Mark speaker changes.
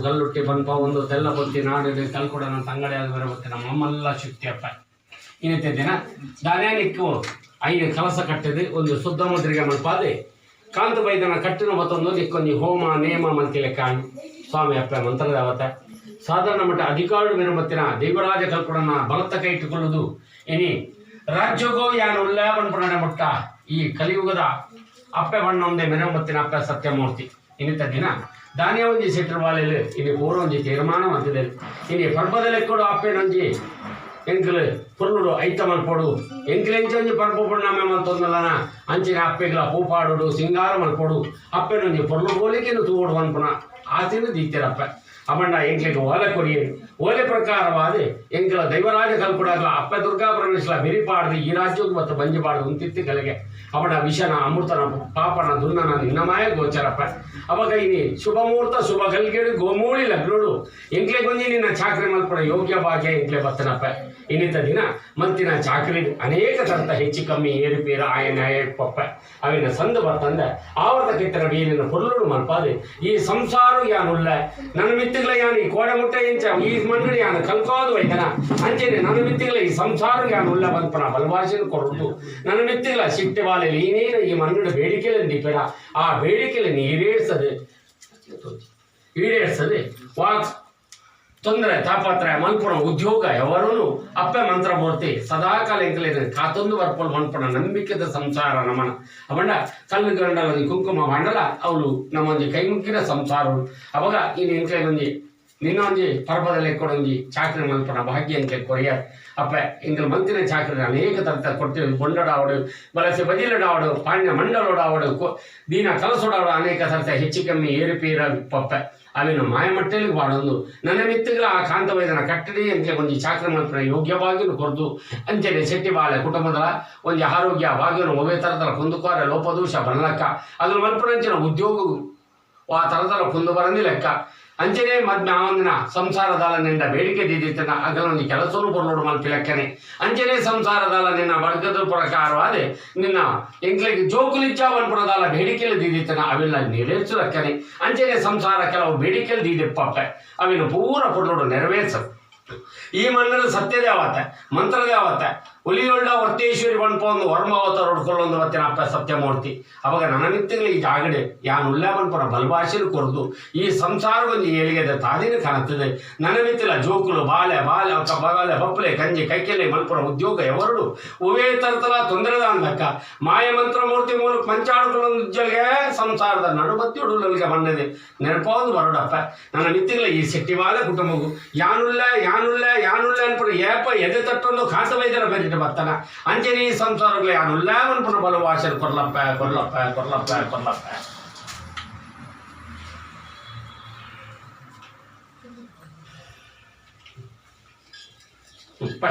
Speaker 1: ಗಲ್ಲುಟ್ಟಿ ಪನ್ಪ ಒಂದು ತೆಲ್ಲ ಬೊತ್ತಿ ನಾಡು ಕಲ್ಕೊಡನ ತಂಗಡೆ ಬರ ಬತ್ತಿನ ಮಮ್ಮಲ್ಲ ಶಕ್ತಿಯಪ್ಪ. ಇನ್ನತೆ ದಿನ ದಾನ್ಯಾನಿಕ್ಕು ಐದು ಕಲಸ ಕಟ್ಟಿದೆ ಒಂದು ಶುದ್ಧ ಮುದ್ರಿಗೆ ಮಲ್ಪಾದೆ ಕಾಂತ ಬೈದನ ಕಟ್ಟಿನ ಮತ್ತೊಂದು ನಿಕ್ಕೊಂಜಿ ಹೋಮ ನೇಮ ಮಲ್ತಿಲೆ ಕಾಣ್ ಸ್ವಾಮಿ ಅಪ್ಪ ಮಂತ್ರದೇವತೆ ಸಾಧಾರಣ ಮಟ್ಟ ಅಧಿಕಾರು ಮೆರುಮತ್ತಿನ ದೇವರಾಜ ಕಲ್ಪುಡನ ಬಲತ್ತ ಕೈ ಇಟ್ಟುಕೊಳ್ಳುವುದು ಇನಿ ರಾಜ್ಯಗೋ ಯಾನು ಉಲ್ಲ ಪನ್ಪುಣನೆ ಮುಟ್ಟ ಈ ಕಲಿಯುಗದ ಅಪ್ಪೆ ಬಣ್ಣೊಂದೇ ಮೆರುಮತ್ತಿನ ಅಪ್ಪೆ ಸತ್ಯಮೂರ್ತಿ. ಇನ್ನಿತ ದಿನ ದಾನಿಯ ಒಂಜಿ ಸೆಟ್ರ್ ಬಾಲೆಲ್ ಇನಿ ಪೂರ ಒಂಜಿ ತೀರ್ಮಾನ ಮಂತಿದೆ. ಇನಿ ಪರ್ಬದ ಅಪ್ಪೆನೊಂಜಿ ಎಂಕುಲು ಪೊರ್ಲುಡು ಐತ ಮಲ್ಪೊಡು ಎಂಕುಲು ಎಂಚ ಒಂಜಿ ಪರ್ಬ ಪುಣ್ಣಮೆ ಮಲ್ತೊಂದಲನ ಅಂಚಿನ ಅಪ್ಪೆಗ್ಲ ಪೂಪಾಡುಡು ಸಿಂಗಾರ ಮಲ್ಪೊಡು ಅಪ್ಪೆನೊಂಜಿ ಪೊರ್ಲು ಬೋಲಿಕೆನು ತೂವೊಡು ಪನ್ಪುನ ಆಸೆನು ದೀತೆರಪ್ಪೆ. ಅಪಂಡ ಎಂಕ್ಲೆಗ್ ಓಲೆ ಕೊರಿಯೆ ಓಲೆ ಪ್ರಕಾರವಾದ ಎಂಕಲ ದೈವರಾಜ ಕಲ್ಪುಡಾಗ್ಲ ಅಪ್ಪೆ ದುರ್ಗಾ ಪರಮೇಶ್ವರ ಬಿರಿಪಾಡ್ದು ಈ ರಾಜ್ಯಕ್ಕೆ ಮತ್ತು ಬಂಜಿ ಪಾಡ್ದು ಉಂತಿತ್ತಿ ಕಲೆಗೆ ಅಪಂಡ ವಿಷನ ಅಮೃತನ ಪಾಪನ ದುನ್ನನ ನಿನ್ನಮಾಯ ಗೋಚರಪ್ಪ. ಅವಾಗ ಇನಿ ಶುಭ ಮುಹೂರ್ತ ಶುಭ ಗಲ್ಗೆಡು ಗೋಮೂಳಿ ಲಗ್ನುಡು ಎಂಕ್ಲೆ ಗೊಂಜಿ ನಿನ್ನ ಚಾಕ್ರಿ ಮಲ್ಪಡ ಯೋಗ್ಯ ಭಾಗ್ಯ ಎಂಕ್ಲೆ ಬತ್ತನಪ್ಪ. ಇನ್ನಿತ ದಿನ ಮಂತಿನ ಚಾಕ್ರಿ ಅನೇಕ ತರತ ಹೆಚ್ಚು ಕಮ್ಮಿ ಏರುಪೇರು ಆಯನ ಪಪ್ಪ ಅವಿನ ಸಂದು ಬರ್ತಂದ ಆವರ್ತ ಕಿತ್ತನ ಬೀರಿನ ಪೊರ್ಲುಡು ಮಲ್ಪಾದೆ ಈ ಸಂಸಾರ ಯಾನುಲ್ಲ ನನ್ನ ಮಿತ್ತಿಗಳ ಯಾನು ಈ ಕೋಡೆ ಮುಟ್ಟೆ ಎಂಚ ಈ ಮಣ್ಣು ಯಾನು ಕಲ್ಕಾದು ವೈದನ ಅಂಚೆನೆ ನನ್ನ ಮಿತ್ತಿಗಳ ಈ ಸಂಸಾರ ಯಾನುಲ್ಲ ಬಂದ್ಪಣ ಬಲ್ವಾಸಿನ ಕೊರಡು ನನ್ನ ಮಿತ್ತಿಗಳ ಸಿಟ್ಟೆ ಬಾಲೆಲಿ ಏನೇನು ಈ ಮಣ್ಣು ಬೇಡಿಕೆಲೆ ದೀಪೇಡ ಆ ಬೇಡಿಕೆಲೆ ಈಡೇರಿಸದೆ ಈಡೇರಿಸದೆ ವಾಕ್ ತೊಂದರೆ ತಾಪತ್ರ ಮಲ್ಪುಣ ಉದ್ಯೋಗ ಎವರೂ ಅಪ್ಪೆ ಮಂತ್ರಮೂರ್ತಿ ಸದಾಕಾಲ ಎಂಕಲೇನು ಕಾತೊಂದು ಬರ್ಪೊಲು ಮನ್ಪುಣ ನಂಬಿಕೆದ ಸಂಸಾರ ನಮನ ಅವಂಡ ಕಲ್ಲು ಗಂಡಲ ಒಂಜಿ ಕುಂಕುಮ ಮಂಡಲ ಅವಳು ನಮ್ಮೊಂಜಿ ಕೈ ಮುಕ್ಕಿನ ಸಂಸಾರ. ಅವಾಗ ಇನ್ನು ಎಂಕ್ಲೆ ಒಂಜಿ ನಿನ್ನ ಒಂಜಿ ಪರ್ಬದ ಲೆಕ್ಕೊಡೊಂಜಿ ಚಾಕ್ರಿ ಮಲ್ಪುಣ ಭಾಗ್ಯ ಎಂಕ್ಲೆ ಕೊರಿಯರ್ ಅಪ್ಪೆ. ಎಂಕಲ್ ಮಂತಿನ ಚಾಕ್ರಿ ಅನೇಕ ತರತ ಕೊಟ್ಟು ಬೊಂಡಡಾವಡು ಬಲಸೆ ಬಜಿಲಡಾವಡು ಪಾಣ್ಯ ಮಂಡಲೋಡಾವಡು ದೀನ ಕಲಸೋಡಾವಡು ಅನೇಕ ತರತ ಹೆಚ್ಚು ಕಮ್ಮಿ ಏರುಪೇರ ಪಪ್ಪೆ ಅವಿನ ಮಾಯಮಟ್ಟೆಲಿಗೆ ಪಾಡೊಂದು ನನ್ನ ಮಿತ್ತುಗಳ ಆ ಕಾಂತವೈದನ ಕಟ್ಟಡಿ ಎಂಕ್ಲೆ ಒಂಜಿ ಚಾಕ್ರಿ ಮಲ್ಪುನ ಯೋಗ್ಯ ಭಾಗ್ಯನು ಕೊರ್ದು ಅಂಚನೆ ಶೆಟ್ಟಿ ಬಾಳೆ ಕುಟುಂಬದ ಒಂಜಿ ಆರೋಗ್ಯ ಭಾಗ್ಯನು ಒವೇ ತರತರ ಕುಂದುಕೋರೆ ಲೋಪದೋಷ ಬನ್ನಲಕ್ಕ ಅದ್ರ ಮಲ್ಪುನಂಚಿನ ಉದ್ಯೋಗ ಆ ತರತರ ಕುಂದು ಬರಂದಿ ಲೆಕ್ಕ ಅಂಚನೆ ಮದ್ಮೆ ಆವಂದಿನ ಸಂಸಾರದಾಲ ನಿಂದ ಬೇಡಿಕೆ ದೀದಿತ್ತನ ಅಗಲೊಂಜಿ ಕೆಲಸನು ಪೊರ್ಲೋಡು ಮಲ್ಪಿ ಲೆಕ್ಕನೆ ಅಂಚನೆ ಸಂಸಾರದಾಲ ನಿನ್ನ ವರ್ಗದ ಪ್ರಕಾರವಾದ ನಿನ್ನ ಎಂಕ್ಲೆಗ್ ಜೋಕುಲಿಚ್ಚ ಪನ್ಪುನದಾಲ ಬೇಡಿಕೆలు ದೀದಿತ್ತನ ಅವೆಲ್ಲ ನೆರವೇರ್ಸು ಲೆಕ್ಕನೆ ಅಂಚನೆ ಸಂಸಾರ ಕೆಲವು ಬೇಡಿಕೆలు ದೀದಿಪ್ಪಪ್ಪೆ ಅವಿನ ಪೂರ ಪೊರ್ಲೋಡು ನೆರವೇರ್ಸು. ಈ ಮಣ್ಣಲ್ಲಿ ಸತ್ಯದೇವತೆ ಮಂತ್ರದೇವತೆ ಒಲಿಯೊಳ್ಳ ವರ್ತೇಶ್ವರಿ ಪನ್ಪ ಒಂದು ವರ್ಮಾವತಾರ ಉಡ್ಕೊಳ್ಳೊಂದು ಬತ್ತಿನ ಅಪ್ಪ ಸತ್ಯಮೂರ್ತಿ. ಅವಾಗ ನನ್ನ ಮಿತ್ತಿಗಳು ಈ ಜಾಗಡೆ ಯಾನ್ ಉಲ್ಲ ಪನ್ಪುನ ಬಲ್ಭಾಷೆನು ಕೊರ್ದು ಈ ಸಂಸಾರ ಒಂಜಿ ಏಳಿಗೆದ ತಾದಿನ ಕಾಣುತ್ತದೆ. ನನ್ನ ಮಿತ್ತಿಲ ಜೋಕುಲು ಬಾಲೆ ಬಾಲೆ ಬಾಲೆ ಬಪ್ಪಲೆ ಕಂಜಿ ಕೈಕೆಲೆ ಮಲ್ಪುನ ಉದ್ಯೋಗ ಎವರುಡು ಉವೇ ತರತಲ ತೊಂದರೆದ ಅಂದಕ್ಕ ಮಾಯ ಮಂತ್ರಮೂರ್ತಿ ಮೂಲಕ ಮಂಚಾಡುಕೊಳ್ಳೊಂದು ಉಜ್ಜಲ್ಗೆ ಸಂಸಾರದ ನಡುಬತ್ತಿ ಉಡುಲಲ್ಗೆ ಬಣ್ಣದೆ ನೆನಪಾವುದು ಬರೋಡಪ್ಪ. ನನ್ನ ಮಿತ್ತಿಗಳ ಈ ಶೆಟ್ಟಿವಾಲೆ ಕುಟುಂಬವು ಯಾನುಲ್ಲ ಯಾನುಲ್ಲ ಯಾನುಲ್ಲ ಅನ್ಪುನ ಏಪ ಎದೆ ತಟ್ಟೊಂದು ಕಾಂತ ವೈದ್ಯರ ಬೇರೆ ಬತ್ತನ ಅಂಚನೆ ಈ ಸಂಸಾರಗಳು ಯಾನುಲ್ಲ ಅನ್ಪುನ ಬಲವಾಸರು ಕೊರ್ಲಪ್ಪ ಕೊರ್ಲಪ್ಪ ಕೊರ್ಲಪ್ಪ ಕೊರ್ಲಪ್ಪ. ಉಪ್ಪ.